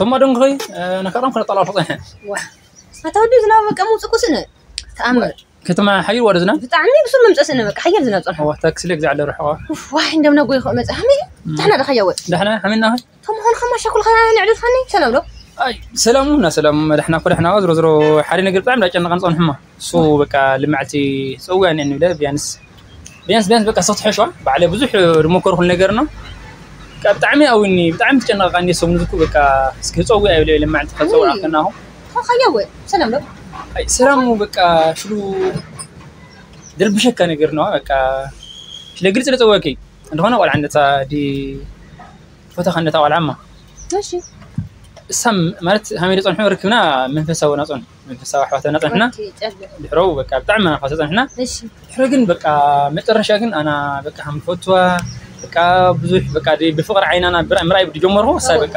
እማ ደንጎኸይ፣ እ፣ ነካራም ክነጣላልፎ ጸንሐ። ዋ። ኣታ ወዲ ዝናብ በቃ ምውጽእ ኩስነ። ተኣምር። ከተማ ሓይል ወደ ዝናብ? ብጣዕሚ ብሱር መምጸእ ስነ በቃ ሓያል ዝናብ ጸንሐ። ዋ፣ ታክሲ ለግዛዕ ለርሕዋ። ኡፍ፣ ዋይ፣ እንደምና ጎይ ኸ መጸ። ሃመይ? ዳሕና ደኻ ያወ? ዳሕና፣ ሃመና ኸ? ተምኾን ኸማ ሸኩል ኸ ንዕድል ኸኒ? ሰላም ዶ? ኣይ፣ ሰላም እና ሰላም፣ መድሕና እኮ ደሕና፣ ዝሮ ዝሮ ሓደ ነገር ብጣዕሚ እንዳጨነቐን ጸንሑማ። እሱ በቃ ልምዓቲ ጸውያ እኒአ ንብለ፣ ቢያንስ፣ ቢያንስ፣ ቢያንስ በቃ ሰው ትሐሸዋ። ባዕለ ብዙሕ ዝሞከርኩ ነገር ነው። በቃ ብጣዕሚ ኣዊኒ፣ ብጣዕሚ ትጨነቐ ቃ እንደ ሰሙን ዝኩ በቃ እስኪ ጸውያ ይብለ ልምዓቲ ከጸውያ ውይ። ከናኹ። ተኸያወ፣ ሰላም ዶ? ኣይ፣ ሰላም በቃ ሽሉ ድርብሸካ ነገር ነው በቃ። ሽለ ግልጽ ለጸወኪ። እንደኾነ ቆልዓ እንደታ ዲ ቦታ ከነታ ቆልዓ እማ። እሺ። እሳም ማለት ሃመይ ጸንሑ ርክብና መንፈሳዊ ናጾን፣ መንፈሳዊ ኣሕዋትና ጸንሕና። ኦኬ፣ ጸልእ። ድሕሮ በቃ ብጣዕሚ መንፈሳዊ ጸንሕና። እሺ። ድሕሮ ግን በቃ መጨረሻ ግን ኣና በቃ ሃም ፈትዋ በቃ ብዙሕ በቃ ዲ ብፍቕሪ ዓይናና ብራ-፣ ምርኣይ ብጀመርኩ እሳ ኦ። በቃ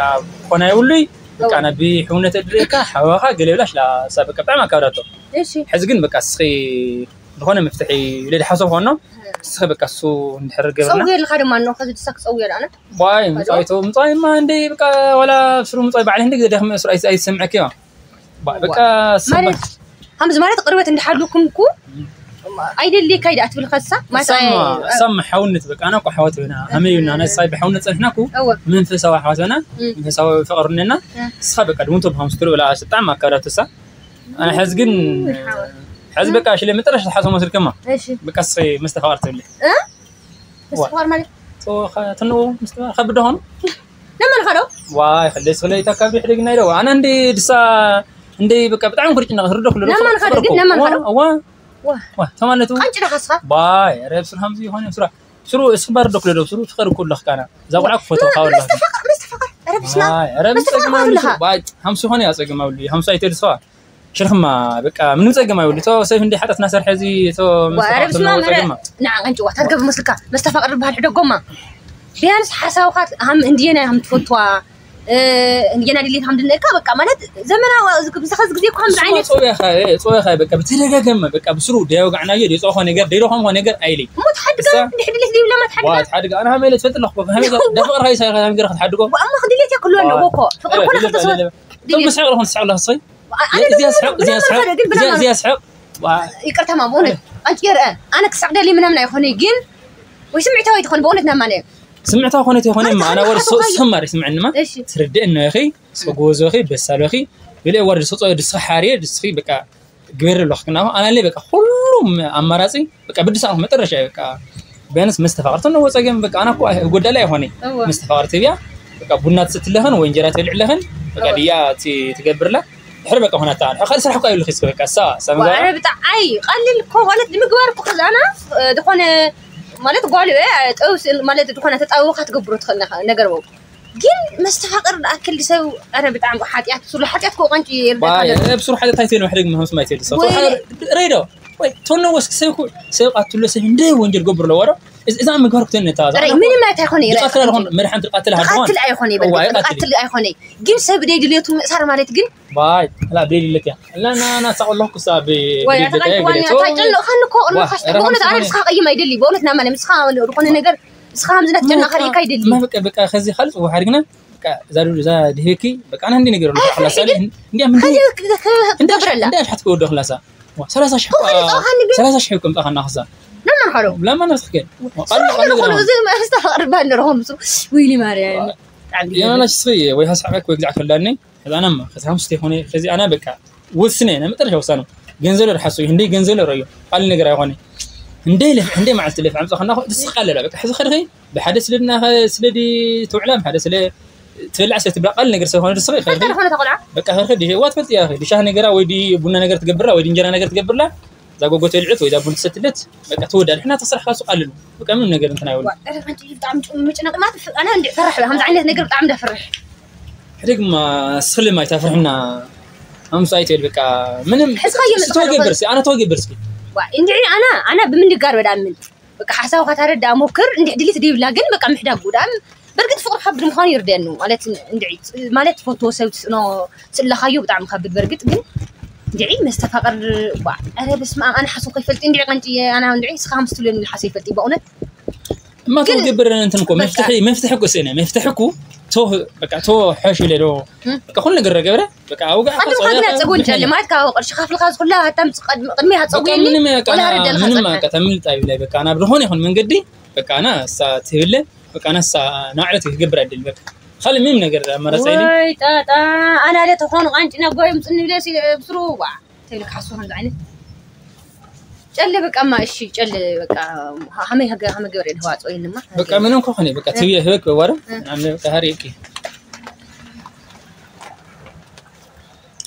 ኮና ይብሉይ በቃ ኦ። ኣና ብሕውነት እድሬካ ሓዋኻ ገለ ብላሽ ላ እሳ በቃ ብጣዕሚ ኣካብዳቶ። እሺ። ሕዚ ግን በቃ እስኺ ዝኾነ መፍትሒ ኢለ ዝሓሰብኩ ኾኖ፣ እስኺ በቃ እሱ እንድሕር ገበርና። ጸውየ ኣለኻ ድማ እንሆ፣ ከዚ ድሳ ክጸውየ ኣነ። ዋይ፣ ምጻይ ቶ-፣ ምጻይማ እንደ በቃ ዋላ ስሩ ምጻይ ባዕል እንደ ግዜ ደኽመ ስሩ ኣይስ-፣ ኣይሰምዐክ እያ። ባ-፣ በቃ ዋ-፣ ሰማ-፣ ማለት፣ ከምዚ ማለት ቅርበት እንድሓሉኩም እኮ እም። ኣይደልየካ ኢዳ ትብል ከሳ፣ ማለት እሳማ፣ ኣይ-፣ እሳማ ሓውነት በቃ፣ ኣና እኮ ሓዋት በና፣ ሃመዩና፣ ኣና እሳይ ብሓውነት ጸንሕና እኮ፣ እወ። መንፈሳዊ ሓዋት በና፣ እም። መንፈሳዊ ፍቕሪ እነና፣ እም። እስኻ በቃ ድሙንቶ ብሃምስ ትብል ብላ፣ ብጣዕሚ ኣካላት እሳ። ኣነ ሕዚ ግን፣ ሓወ። ሕዚ በቃ ሽለ መጠረሽ ተሓሶ መስልከማ። እሺ። በቃ እስኺ መስተፋቕር ትብሊ። እ? ዋ። መስተፋቕር ማለት? ቶ-፣ ኸ-፣ ትንኡ መስተፋቕር ከብድ ሆኖ? ነመን ኸዶ? ዋይ፣ ኸለ ስለ ይታ ካብ ድሕሪ ግን ኣይደው። ኣነ እንደ ድሳ፣ እንደ በቃ ብጣዕሚ ክርጭ እና ክርዶ ክልሎ ነመን ኸዶ ግን? ነመን ኸዶ? ዋ። ዋ። ዋ፣ ተማለቱ? ቃንጭ ዳኻ እስኻ? ባይ፣ ኧረ ብስሩ ሃምዚ ይኾነ፣ ብስሩ። ብስሩ እስኽባር ዶ ክልሎ፣ ብስሩ ትኸር ኩሎ ኻና። እዛ ቆልዓ ክፎቶ ዋ፣ ካወላ። መስተፋቕር፣ መስተፋቕር። ኧረ ብስማ። ዋይ፣ ኧረ መስተፋቕር ብጸግማ ከለኻ። ባይ፣ ሃምሲ ኾነ ያጸግማ ብሉ፣ ሃምሳ ኣይተልስዋ። ሽርኽማ፣ በቃ፣ ምንም ጸገም ኣይብሉ። እቶ ሰብ እንደ ሓጢኣት እናሰርሐ እዚ፣ እቶ ዋ፣ መስተፋቕር ኧረ ብስመ ተመወ ኣብ ጸገማ። ንዓ ቀንጭዋ፣ ታትገብ መስልካ፣ መስተፋቕር ዝበሃል ሕደጎማ። ቢያንስ ሓሳብኻ ሃም እንድየና ሃም ትፈትዋ፣ እ፣ እንድየና ድሌት ሃም ድነካ፣ በቃ፣ ማለት፣ ዘመናዊ፣ እዚ፣ እዚ ኸዚ ግዜ እኮ ሃም ንሱ ዓይነት ጸውያኻ፣ እ፣ ጸውያኻ፣ በቃ፣ ብተደጋገመ፣ በቃ፣ ብስሩ ደያውጋዕናዮ፣ ደይጸውኾ ነገር፣ ደይደኸምኾ ነገር ኣይለይ። እሞ ትሓድጋ፣ እሳ እንድሕ ድሌት ዘይብላ ማ ትሓድጋ? ዋ፣ ትሓድጋ። ኣነ ሃመይ ለትፈልጥ ኣለኹ። ሃመይ ዋ። ደፍቕርካ ይሳይኻ ሃመይ ገርኻ ትሓድጎ። ዋ፣ እሞ ክድሌት እያ ክልዋ ዋ። ኣለዎ እኮ። ፍቕሪ ዋ፣ እኮ ለለ፣ ለተሰወ ለለ። ድሌት። እቶም ብስሕቕ ለኹም ትስሕቕ ኣለኹ፣ ሰይ? ኣነ እዚኣ ስሕቕ፣ እዚኣ ስሕቕ፣ እዚኣ ስሕቕ። ዋ። ይቅርታ ማ፣ በእውነት። ኣንቺ የርአ። ኣነ ክሳዕ ደልየ ምናምን ኣይኮነ፣ ግን ወይ ስምዒታዊ ትኾን፣ በእውነት ናማነ። ስምዒታዊ ኮነት ይኾነ፣ ኣነ ማ፣ ኣነ ወደ ተሓልካ ሰው ከይደ። ሰማሪ ስምዕንማ። እሺ። ትርድእን ነኺ፣ ሰጎዞኺ፣ በሳሎኺ። ብለ ወርድ ሰጾ ድስኺ ሓርየ፣ ድስኺ በቃ ግበር ኣለኹ። ክና ኣነ በቃ ኩሉም ኣማራጺ በቃ ብድሳት መጠረሻ በቃ ቢያንስ መስተፋቕር ተነዎ ጸገም በቃ ኣና እኮ ጎዳላይ ኣይኾነ። እወ። መስተፋቕር ትብያ በቃ ቡና ትሰትለኸን ወይ እንጀራ ትብልዕለኸን በቃ እወ። ድያ ቲ-፣ ትገብርላ። ድሕሪ በቃ ሆናታ። ሕኸል ስራሕ እኮ ይብልኺ እስኪ በቃ እሳ፣ እሳ ምግባር። ዋረ ብጣዓይ ቀሊል እኮ ማለት ንምግባር እኮ ከዛና፣ እ፣ ዝኾነ ማለት ጓል፣ እ፣ ጠውስ ማለት ዝኾነ ተጣውኻ ትገብሮ ትኽእል ነኻ-፣ ነገር ወ። ግን መስተፋቕር ዝኣክል ሰብ፣ ኣረ ብጣዕሚ ሓጢኣት፣ ብሱሩ ሓጢኣት እኮ ቀንጭ ይርዳእካ ባይ፣ ዘሎ። እ፣ ብሱሩ ሓጢኣት ኣይትበል፣ ሕደግ ምህምስ ማይ ትበል። ወይ ሰብ ረይዶ፣ ወይ፣ ቶኖ ወስክ ሰብ እኮ፣ ሰብ ቃትሎ ሰብ እንደ ወንጀል ገብር ኣለዎ ዶ? እዝ-፣ እዛ ምግባር ክትነታ፣ እዛ ረ-፣ እኮ ምንም ኣይኮነ፣ ይረ-፣ ይቃትል ኣለኹን፣ መድሓን ትቃትል ሃድኾን። ትቃትል ኣይኮነ፣ እዋ፣ ይበል፣ ይቃትል። ትቃትል ኣይኮነ። ግን ሰብ ደይ ድልየቱ ምእሳር ማለት ግን ባይ፣ ላ ብደይ ድልየት እያ። ላ ና፣ ና ሳቕ ኣለኹ ክሳ ብ-፣ ወይ፣ ብደይ ኣታ ድልየት እያ፣ ቀንጭ ዋኒ፣ ገለቶ። ኣታ ይጨንቕ ኻን እኮ፣ ዋ፣ ኦልሞ ካሽ-፣ ረ-፣ በእውነት፣ ኣነ ኻን ንስኻ ክቕይም ኣይደሊ፣ በእውነት ናማ፣ ንስኻ ዝኾነ ነገር፣ ንስኻ ከምዚ ናት ጨናቕ ኸሪእካ ኣይደሊ። ማ በቃ፣ በቃ፣ ኸዚ ካልጽ ወሓድግና፣ በቃ፣ እዛ ዱ-፣ እዛ ድህበኪ፣ በቃ፣ ኣነ እንዲ ነገር ኣሎ፣ ኣይ፣ ክላሳ ፍርሒ ግን፣ እንዲ፣ እንዲ፣ ኸዚ ክ-፣ ክ-፣ ክ-፣ እንዲ፣ ክገብረላ። እንዲ ኣሽሓት ክወዶ ክላሳ። ዋ፣ ሰላሳ ሽሕ ኮ-፣ ኸዚ ጸዋኻኒ ግን። ሰላሳ ሽሕ እኮ ምጻኻና ኸሳ። ለማን ኻዶ? ለማን ነብስኺ ግን። ዋ፣ ቀሉ፣ ስራሕ ቀሉ ይኹን፣ ግን። እዚ መስታ ኸቕርባ ንረኹም፣ ሱ-፣ ወይኒ ማርያም። ዋ። ብጣዕሚ የመናሽ ስኺ ወይ ሃስሓበክ ወይ ግዛዕ ከላኒ። ከዛ ኣናማ፣ ከዚ ሓሙስ ተይኮነ፣ ከዚ ኣና በቃ፣ ወስነ፣ ናይ መጨረሻ ውሳነ። ገንዘብ ለርሓሱ፣ እንደ ገንዘብ ለረዮ፣ ቃል ነገር ኣይኮነ። እንደ ለፍ-፣ እንደ መዓልቲ ለፍ፣ ዓምፃ ከናኹ፣ ድስ ቃል ለላ፣ በቃ፣ ሕዚ ኸድኺ፣ ብሓደ ስለ ድና-፣ ስለ ዲ ተውዕላ፣ ብሓደ ስለ ትበልዕ፣ ስለ ትብላ፣ ቃል ነገር ሰብ ኾነ፣ ድስ ኸድኺ፣ ፈልጣ ዝኾነ ተቆልዓ? በቃ፣ ኸድኺ፣ ዲ-፣ ዋ ትፈልጥ እያ፣ ዲ ሻሂ ነገራ፣ ወይ ዲ ቡና ነገር ትገብርላ፣ ወይ ዲ እንጀራ ነገር ትገብርላ፣ እዛ ጎጎ ተልዕት ወይ እዛ ቡን ትሰትለት፣ በቃ፣ ትወዳል። ሕና ተስራሕ ካሱ ቃልሉ፣ በቃ፣ ምንም ነገር እንትን ኣይወሉ። ዋ፣ ኧረ፣ ሓንቲ ብጣዕሚ ጭ-፣ ምጭናቕ፣ ማለት፣ ኣነ እንዲ ፈራሕ፣ ከምዚ ዓይነት ነገር ብጣዕሚ እንዳፈርሕ። ሕደግማ ስልም ኣይታፍርሕና። ኣምስ ኣይትበል በቃ ምንም ሕዝኻ እየ ስቶ መጽሓፍ ገበር እስኪ፣ ኣነ ተወ ገበር እስኪ። ዋ፣ እንድዒ ኣና፣ ኣና ብምንድጋር በዳ ምን። በቃ ሓሳብካ ታረዳ ሞክር፣ እንድዒ ድሊት ደይብላ ግን በቃ ምሕዳግ ጉዳም። በርግጥ ፍቅሪ ከብድ ምዃኑ ይርደኒ። ማለት እንድዒ፣ ማለት ትፈትዎ ሰብ ትስእኖ፣ ትስእለኻዮ ብጣዕሚ ከብድ በርግጥ ግን እንድዒ መስተፋቅር ዋ፣ ኧረ በስመ ኣብ ኣነ ሓሶ ከይፈልጥ እንድዒ ቀንጭ ኣና እንድዒ እስኻ ምስትብለኒ ሓሶ ይፈልጥ በእውነት። እማ ግን ትገብር እንትን እኮ በቃ መፍትሒ መፍትሒ እኮ ስእነ መፍትሒ እኮ ቶ በቃ ቶ ሐሽ ኢለ ዶ እም። በቃ ኩሉ ነገር ገበረ በቃ ኣውጋ ቀድም ካግና ጸጉን ጨሊ ማለት ካብ ቅርሺ ካፍልካ ዝኩላ ሃታም ቅድሚ ቅድሚ በቃ ሃጸጉኒ ምንም በቃ ወላ ኣና- ረዳልካ ምንም ጸድሓ በቃ ተምልጥ ኣይብላይ በቃ ኣና ብዝኾነ ይኹን መንገዲ በቃ ኣና እሳ ትብለ በቃ ኣና እሳ ናዕለት ክገብር ኣይደል በቃ ካልእ ምንም ነገር ኣማራጺ ኣይደል ወይ ጣጣ ኣና ለ ተኾኑ ቃንጭና ጎዮም ጽንብለ ብስሩ ዋ ተብለ ካሱ ከምዚ ዓይነት ጨለ በቃ ማ እሺ ጨለ በቃ ሀመይ ሀገ ሀመ ገበሬ ድህዋ ጾይ ንማ በቃ ምንም ከሆነ በቃ ትብየ ህበክ በዋረ እ። ኣነ በቃ ሀሪ እኪ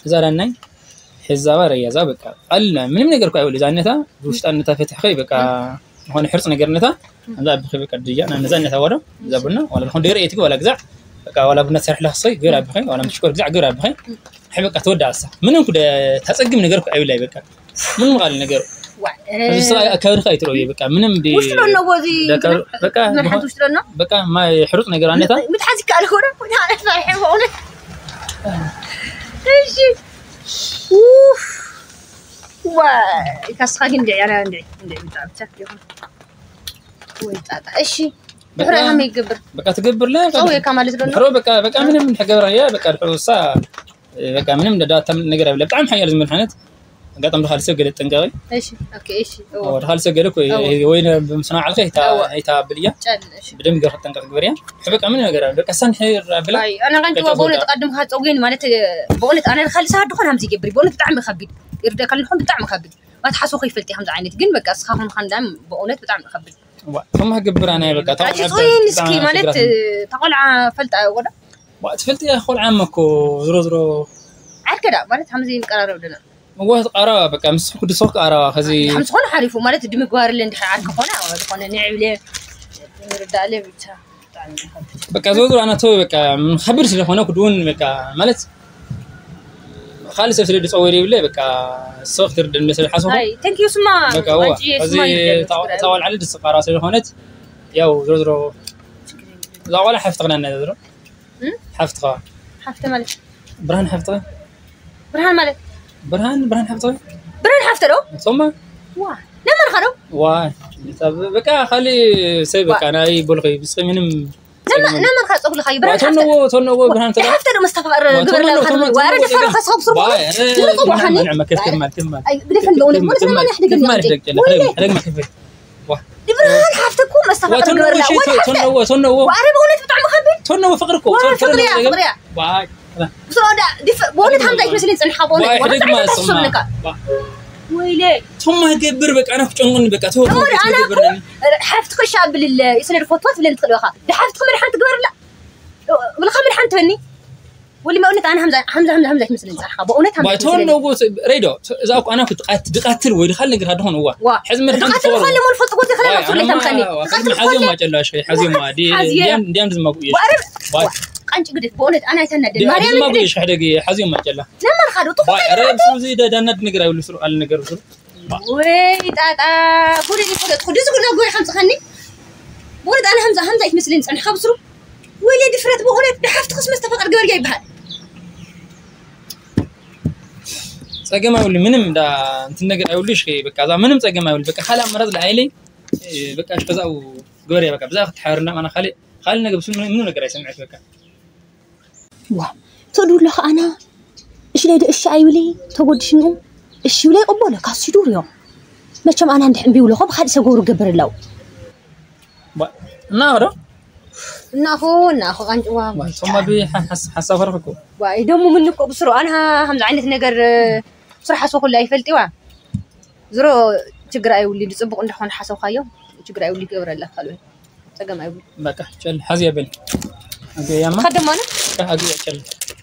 እዛ ዳናይ ሕዛባ ረያዛ በቃ ቃልና ምንም ነገር እኮ ኣይብሉ ዛነታ ብውሽጣ ነታ ፈትሕ ከይ በቃ ዝኾነ ሕርፅ ነገር ነታ እዛ ብኸ በቃ ድያ ና ነዛ ነታ ወረ እዛ ቡና ወላ ዝኾነ ደረ የትግ ወላ ግዛዕ በቃ ወላ ቡና ትሰርሕ ለኽሰይ ገር ኣብኸ ወላ ምሽኮር ግዛዕ ገር ኣብኸ ሕበቃ ተወዳ ኣሳ ምንም ኩደ ታጸግም ነገር እኮ ኣይብላይ በቃ ምንም ቃል ነገር ዋ፣ እ፣ እዚ ስራ አካባቢ ካ ይትሮ በቃ ምንም ዲ ውስጥ ነው ነው ወዚ በቃ ምን ሐት ውስጥ ነው በቃ ማይ ሕሩጥ ነገር ኣነታ ምትሓዚ ካልሆነ ሆነ እሺ ኡፍ ዋ ካስኻ ግን ድዕያና እንድዒ እንድዒ ብጣዕሚ ቻክ ይኹን ወይ ጣጣ እሺ ድሕሪ ሃመ ይገብር በቃ ትገብር ለ ጸው የካ ማለት ነው ድሕሮ በቃ በቃ ምንም እንድሕገበራ ያ በቃ ድሕሮ ሳ በቃ ምንም እንዳ ዳታ ነገር ኣብለ ብጣዕሚ ሓያል ዝመድሓነት ኣጋጣሚ ድኻል ሰብ ገለ ጥንቀቂ እሺ ኦኬ እሺ ድኻል ሰብ ገለ እኮ ወይ ብምስና ዓልከ ኣይታ ብልያ ጨል እሺ ብደም ገር ጥንቀቂ ግበርያ በቃ ምንም ነገር ኣብለ በቃ ሳን ሕር ኣብላ ኣይ ኣነ ጋን ጨዋ በእውነት ቀድም ካጸውገን ማለት በእውነት ኣነ ካልሳ ድኾን ሃምዚ ገብሪ በእውነት ብጣዕሚ ከቢድ ይርደካ ልኹም ብጣዕሚ ከቢድ ኣትሓሶ ከይፈልጥ ከምዚ ዓይነት ግን በቃ እስኻ ኹን ኻንዳም በእውነት ብጣዕሚ ከቢድ ዋ ከማ ግብራ ናይ በቃ ታውቃ ጽይን እስኪ ማለት ተቆልዓ ፈልጣ ወዳ ትፈልጥ ያ ቆልዓ እኮ ዝሮ ዝሮ ዓርከዳ ማለት ከምዚ ንቀራረብ ደና እዋ ቀረባ በቃ ምስ ኩዲ ሶክ ቀረባ ከዚ ከም ዝኾነ ሓሪፉ ማለት ድምግባር ለ እንድሕር ዓርኪ ኾነ ዝኾነ ንዕብለ ንርዳእለ ብቻ በቃ ዝሮ ዝሮ ኣናቶ በቃ ከቢድ ስለኾነ ኩድውን በቃ ማለት ካልእ ሰብ ስለ ዝፀወር ይብለ በቃ ሰው ክትርድን ስለ ሓሰኹ ኣይ thank you ስማ በቃ ዋ ኣንቺ እዚ ስማ ይደል ታወል ዓለ ድስቃራ ስለ ዝኾነት ያው ዝሮ ዝሮ እዛ ቆልዓ ሓፍትኽና እና ዝሮ እም? ሓፍትኻ ሓፍተ ማለት ብርሃን ሓፍትኻ ብርሃን ማለት ብርሃን ብርሃን ሓፍትኻ ብርሃን ሓፍተ ዶ ሶማ ዋ ነመርካ ዶ ዋ በቃ ካልእ ሰብ በቃ ናይ ቦልኸ ብስኺ ምንም ነመርካ ጸጉልኻ ይብራን ሓፍተ ተነዎ ተነዎ ብርሃን ተዳ ሓፍተ ዶ መስተፋቅር ግብር ለካ ዋረ ደፈረ ከስኸብ ስሩ ዝርቁ ዋሓኒ ብደፈን በእውነት በእውነት ለማን ያሕድግን ይወይለ ድብርሃን ሓፍተ እኮ መስተፋቅር ግበርላ ወይ ሓፍተ ተነዎ ተነዎ ዋረ በእውነት ብጣዕሚ ከቢድ ተነዎ ፍቅር እኮ ፍቅርያ ፍቅርያ ብስሮዳ ድፍ በእውነት ሓምዛ ይመስለኝ ጽንሓ በእውነት ዋረ ብጣዕሚ ተስርልካ ወይለ ቶማ ገብር በቃ ኣና ክጨንቁን በቃ ተወ ተወ ኣና ሓፍቲ ክሻ ብልለ ይስለ ድፎትዋ ትብለን ትኽእል ኢኻ ድሓፍቲ ክመድሓን ትግበርላ ብልኻ መድሓን ትበኒ ወሊ መእውነት ኣነ ሃምዛ ሃምዛ ሃምዛ ሃምዛ ይመስለኒ ጻሓ በእውነት ሃምዛ ባይቶን ይመስለኒ ነው ጎስ ሬዶ እዛ እኮ ኣና ክትቃት ድቃትል ወይ ድኻል ነገር ሃደሆን እዋ ዋ ሕዚ መድሓን ድቃትል ትፈሩ ኻለ ሞል ፎጥጎ ተኸለ ዋ ፍለ ኣና ተምኸኒ ድቃትል ሓዚዮ ኾለ ማጨላ ሸይ ሓዚዮ ማዲ ሓዚዮ። እንዲያም እንዲያም ዝማቁ እሺ ሓዚዮ ባይ ዋ ቃንጭ ግደፍ በእውነት ኣና ይተናደ እንዲያም ማርያም ዝማቁ ግደፍ እሺ ሕደግ ሓዚዮ ማጨላ ነመር ኻዶ ባይ ትኾነ ኣረ ብሱ እዚ ዳዳና ነገር ኣይብሉ ስሩ ኣለ ነገር ብሱ ወይ ጣጣ ጉድ ይፈለጥኩ ድዚ ጉድ ነጎይ ከምጽኸኒ ብእውነት ኣነ ሃምዛ ሃምዛ ይመስለኒ ጸንሕካ ብስሩ ወይለ ድፍረት ብእውነት ድሓፍቲ ክስመስ ተፈቀር ገበርያ ይበሃል ጸገም ኣይብሉ ምንም እንዳ እንትን ነገር ኣይብሉ እሺ በቃ እዛ ምንም ጸገም ኣይብሉ በቃ ካልእ ኣመራጽ ለኣይለይ በቃ እሺ ከዛው ግበርያ በቃ ብዛ ክትሓርና ማና ካልእ ካልእ ነገር ብሱ ምንም ነገር ኣይሰምዕሽ በቃ ዋ ተዱ ኣለኻ ኣና እሽለይ ዶ እሺ ኣይብለይ ተጎድሽኒ እሺ ይብለይ ቅበሎ ካሱ ይዱር እዮም መቸም ኣና እንድሕ እምቢ ይብለኹ ብካልእ ሰብ ገብሩ ገብር ኣለው ዋ እናኸ ዶ እናኹ እናኹ ቃንጭዋ ዋ ሶማ ቢ ሓሳብ ከረኽኩ ዋ ይደሙ ምን እኮ ብስሩ ኣና ከምዚ ዓይነት ነገር ስራሕ ሰው ኩሉ ኣይፈልጥዋ ዝሮ ችግር ኣይውልድ ጽቡቅ እንደኾነ ሓሰብካዮ ችግር ኣይውልድ ይገብረላ ካልእ ጸገም ኣይብሉ በቃ ጨል ሓዚ የብል ኣገያማ ከደማነ ኣገያ ጨል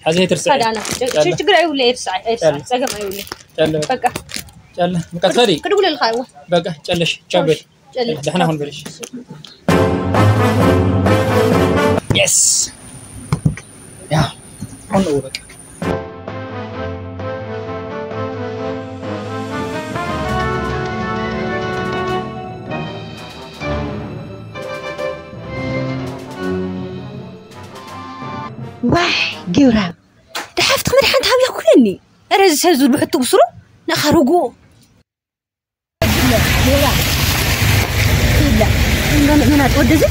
ሓዚ ትርሳ ካዳና ችግር ኣይብሉ ይርሳ ይርሳ ጸገም ኣይብሉ ጨል በቃ ጨል በቃ ትኸዲ ክድውለልካ ይዋ በቃ ጨለሽ ቻው በል ጨል ደህና ሁን በልሽ yes ያ ሁን በቃ ዋይ ግብራ ድሓፍትኽ መድሓንቲ ሃብያ ኩለኒ ረ እዚ ሰብ ዝብል ብሕቱ ብስሩ ናኻ ርጉ ገና መናጢ ወደዚ